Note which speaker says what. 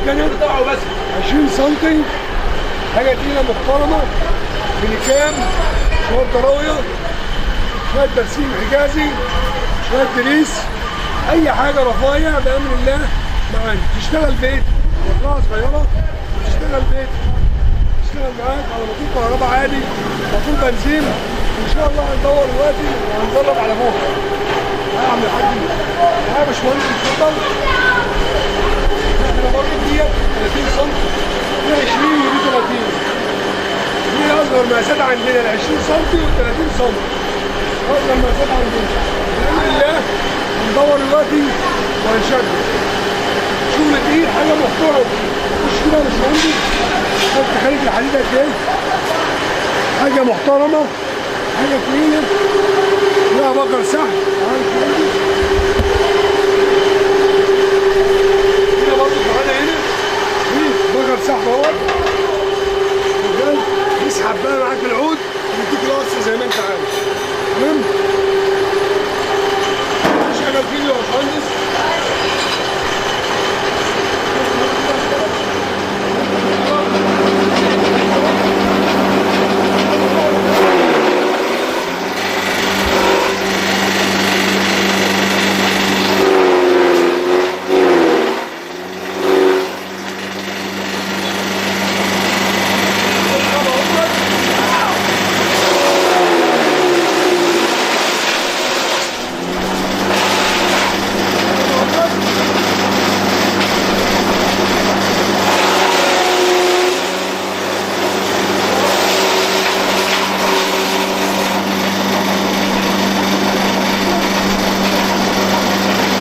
Speaker 1: مكنه
Speaker 2: طبعه بس
Speaker 1: 20 سم، حاجة تقيلة محترمه، بنكام، شوية ضراويه، شوية برسيم حجازي، شوية دريس، اي حاجة رفايع بامر الله معانا. تشتغل بيت مزرعة صغيرة، تشتغل بيت، تشتغل معاك على موتور كهرباء عادي، موتور بنزين. ان شاء الله هندور دلوقتي وهنجرب على فوق. يا عم الحاج، يا باشمهندس اتفضل. احنا برضه ديت 30 سم، دي 20 ودي 30. دي اصغر مقاسات عندنا، ال 20 سم وال 30 سم اصغر مقاسات عندنا. بإذن الله هندور دلوقتي وهنشغل شغل تقيل، حاجة محترمه. خش كده يا باشمهندس، خدت خارج الحديد قد ايه؟ حاجة محترمه، حاجة تقيلة، فيها بكر سحب.